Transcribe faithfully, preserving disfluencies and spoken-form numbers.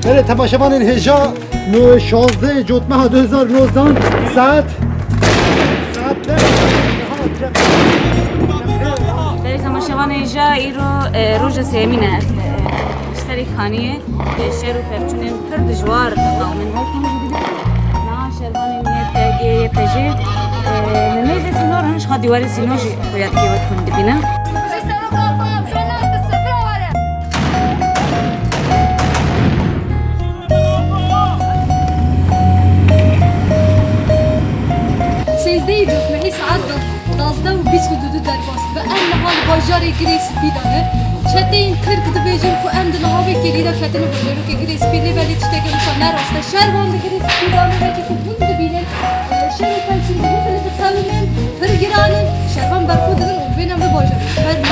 Belê temaşevanên hêja, no şazdeh Cotmeha du hezar nozdan, saet, saet deh. Belê temaşevanên hêja, îro, e, roja sêyemîn e, e, serê kaniyê, e, şer û pevçûnên pir dijwar qewimîn. Niha şervanên Y P G, Y P J, e, li nêzê sînor in, ji xwe dîwarê sînor jî xuya dikê wek hûn dibînin. Sêzdehê Cotmehê saet da-, duwazdeh û bîst û du derbas dibe. Em niha li bajarê Girê Spî de ne. Çeteyên Tirk dibêjin ku em di niha vê kêlî de ketine bajarokê Girê Spî, lê belê tiştekê wisa ne rast e. Şervan di Girê Spî de ne, wekî ku hûn dibînin, e, şer û pevçûn pir diqewimin, pir giran in. Şervan berxwe didin û dibêjin vê bajarê.